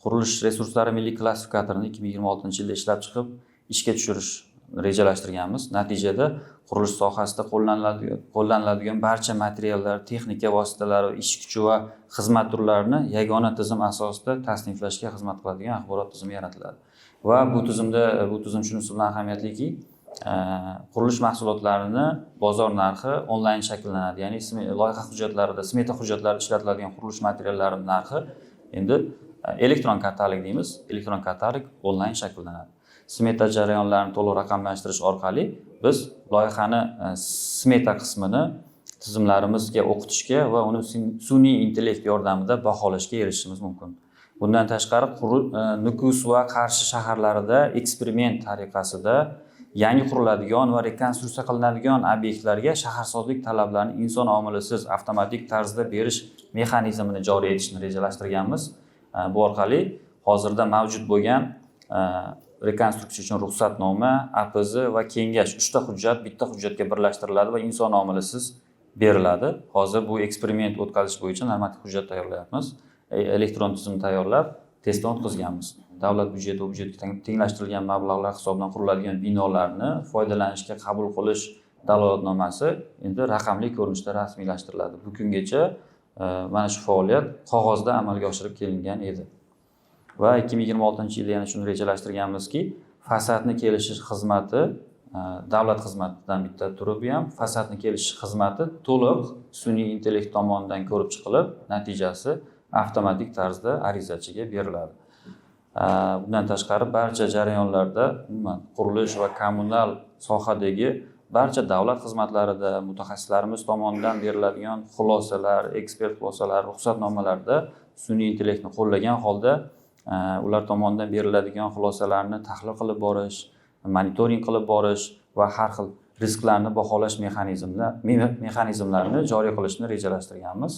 Qurilish resurslari milliy klassifikatorini 2026-yilda ishlab chiqib, ishga tushirish rejalashtirganmiz. Natijada qurilish sohasida qo'llaniladigan barcha materiallar, texnika vositalari, ish kuchi va xizmat turlarini yagona tizim asosida tasniflashga xizmat qiladigan axborot tizimi yaratiladi. Va bu tizim shunisi bilan ahamiyatliki, qurilish mahsulotlarini bozor narxi onlayn shakllanadi. Ya'ni loyiha hujjatlarida, smeta hujjatlarida ishlatiladigan qurilish materiallari narxi endi elektron katalog deymiz, elektron katalog onlayn shakllanadi. Smeta jarayonlarini to'liq raqamlashtirish orqali biz loyihani smeta qismini tizimlarimizga o'qitishga va uni sun'iy intellekt yordamida baholashga erishishimiz mumkin. Bundan tashqari, Nukus va Qarshi shaharlarida eksperiment tariqasida yangi quriladigan va rekonstruksiya qilinadigan obyektlarga shaharsozlik talablarini inson omilisiz avtomatik tarzda berish mexanizmini joriy etishni rejalashtirganmiz. Bu orqali hozirda mavjud bo'lgan rekonstruksiya uchun ruxsatnoma, APZ va kengash, uchta hujjat bitta hujjatga birlashtiriladi va inson omilisiz beriladi. Hozir bu eksperiment o'tkazish bo'yicha normativ hujjat tayyorlayapmiz. Elektron tizim tayyorlab, testdan o'tkazganmiz. Davlat byudjeti va byudjetga tenglashtirilgan mablag'lar hisobidan quriladigan binolarni foydalanishga qabul qilish dalolatnomasi endi raqamli ko'rinishda rasmiylashtiriladi. Bu kungacha mana shu faoliyat qog'ozda amalga oshirib kelingan edi. Va 2026-yilda yana shuni rejalashtirganmizki, fasadni kelishish xizmati, davlat xizmatidan bitta turi bu ham, fasadni kelishish xizmati to'liq sun'iy intellekt tomonidan ko'rib chiqilib, natijasi avtomatik tarzda arizachiga beriladi. Bundan tashqari, barcha jarayonlarda, umuman qurilish va kommunal sohadagi barcha davlat xizmatlarida mutaxassislarimiz tomonidan beriladigan xulosalar, ekspert xulosalari, ruxsatnomalarda sun'iy intellektni qo'llagan holda ular tomonidan beriladigan xulosalarni tahlil qilib borish, monitoring qilib borish va har xil risklarni baholash mexanizmlarini joriy qilishni rejalashtirganmiz.